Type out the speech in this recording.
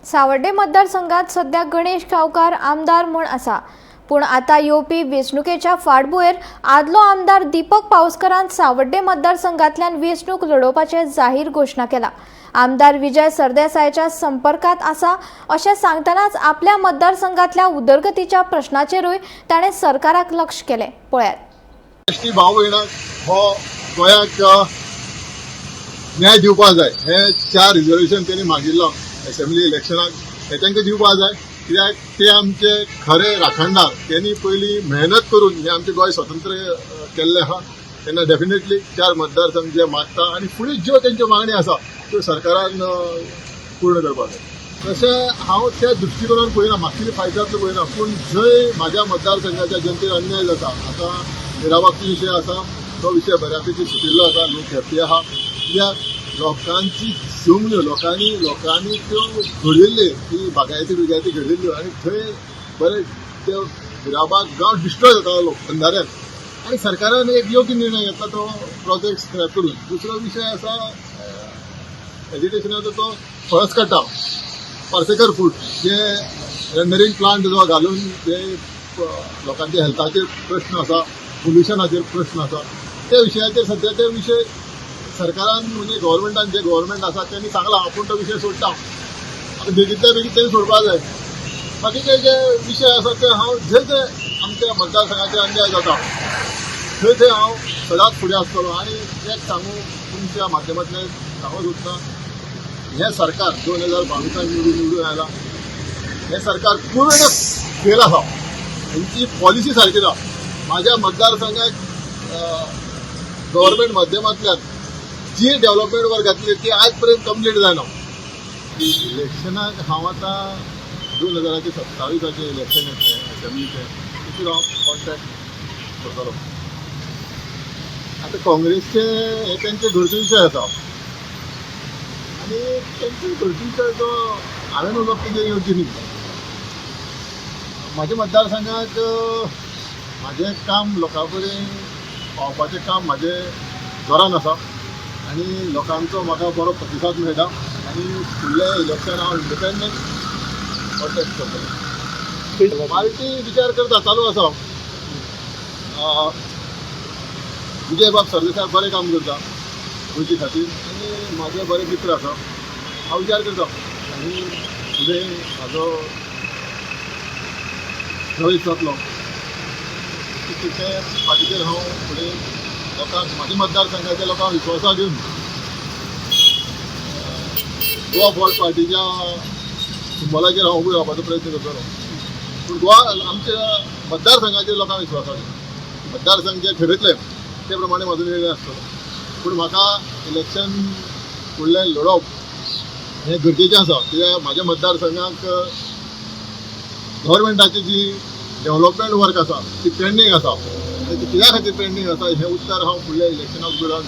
सावर्डे मतदारसंघात सध्या गणेश गांवकार आमदार म्हूण आसा, पूण आतां येवपी वेंचणुकेच्या फाटभुंयेर आदलो आमदार दीपक पावसकरान सावर्डे मतदारसंघांतल्यान वेंचणूक लढोवपाचे जाहीर घोशणा केला. आमदार विजय सरदेसायाच्या संपर्कात आसा अशें सांगतनाच आपल्या मतदारसंघांतल्या उदरगतीच्या प्रश्नाचेरूय ताणें सरकाराक लक्ष केलें. पळयात. एस टी भाव भयणाक हो गोंयाक न्याय दिवपाक जाय. हे चार रिजर्वेशन त्यांनी मागिल्लो असेंब्ली इलेक्शनाक, हे तांकां दिवपाक जाय, कित्याक ते आमचे खरे राखणदार. त्यांनी पयलीं मेहनत करून हे आमचें गोंय स्वतंत्र केल्लें आहा. तेन्ना डेफिनेटली चार मतदारसंघ जे मागता आनी फुडें ज्यो तेंच्यो मागण्यो आसा त्यो सरकारान पूर्ण करपाक जाय. तशें हांव त्या दृश्टिकोनान पळयना, म्हाका कितें फायदो जातलो पळयना, पूण जंय म्हाज्या मतदारसंघाच्या जनतेर अन्याय जाता, आतां मिराबागचो विशय आसा, तो विशय बऱ्यापैकी सुटिल्लो आसा, लोक हॅप्पी आहा, कित्याक लोकांची जमण्यो लोकांनी त्यो घडयल्ल्यो, ती बागायती बिगायती घडयल्ल्यो आनी थंय बरे ते मिराबाग गांव डिस्ट्रॉय जातालो अंधाऱ्यान आनी सरकारान एक योग्य निर्णय घेतला तो प्रोजेक्ट स्क्रॅप करून. दुसरो विशय आसा एजिटेशनाचो, तो फळस काटा पार्सेकर फूड जे रेंडरींग प्लांट जो घालून जे लोकांच्या हेल्थाचेर प्रश्न आसा, पोल्युशनाचेर प्रश्न आसा, त्या विशयाचेर सध्या ते विशय सरकारान म्हणजे गव्हर्मेंटान जे गव्हर्मेंट आसा त्यांनी सांगला आपूण तो विशय सोडटा. आतां बेगींतल्या बेगीन तेणी सोडपाक जाय. बाकीचे जे विशय आसा ते हांव जे जे आमच्या मतदारसंघाचेर अन्याय जाता थंय थंय हांव सदांच फुडें आसतलो. आनी एक सांगू, तुमच्या माध्यमांतल्यान सांगूंक सोदता, हें सरकार 2022 निवडून आयलां, हें सरकार पूर्ण फेल आसा. हेंची पॉलिसी सारकी ना. म्हाज्या मतदारसंघाक गव्हर्मेंट माध्यमांतल्यान जी डेव्हलपमेंट वर्क घातली ती आज पर्यंत कंप्लीट जायना. इलेक्शनाक हांव आतां 2027चें इलेक्शन येतलें असेंब्लीचें, तितून हांव कॉन्टॅक्ट करतलो. आतां काँग्रेसचे हे तेंचे घरचो विशय आसा आनी तेंचे घरचो विशय तो हांवें उलोवप तेजें योग्य न्ही. म्हाज्या मतदारसंघाक म्हाजें काम लोकां कडेन पावपाचें काम म्हाजें जोरान आसा आनी लोकांचो म्हाका बरो प्रतिसाद मेळटा आनी फुडलें इलेक्शन हांव इंडिपेंडंट कॉन्टेस्ट करतलो. पार्टी विचार करता, चालू आसा. विजयबाब सरदेसाय बरें काम करता गोंयचे खातीर आनी म्हाजे बरे मित्र आसा. हांव विचार करता आनी फुडें म्हाजो प्रवेश जातलो ते पार्टीचेर हांव फुडें लोकांक, म्हाज्या मतदारसंघाच्या लोकांक विश्वासा घेवन गोवा फॉरवर्ड पार्टीच्या सिंबलाचेर हांव उबो रावपाचो प्रयत्न करतलो. पूण गोवा आमच्या मतदारसंघाचेर लोकांक विश्वासा घेवन मतदारसंघ जे ठरयतले ते प्रमाणे म्हाजो निर्णय आसतलो. पूण म्हाका इलेक्शन फुडलें लढोवप हें गरजेचें आसा, कित्याक म्हाज्या मतदारसंघाक गव्हर्मेंटाची जी डेव्हलपमेंट वर्क आसा ती पेंडींग आसा आनी ती कित्या खातीर पेंडींग आसा हें उत्तर हांव फुडल्या इलेक्शनाक उबो रावन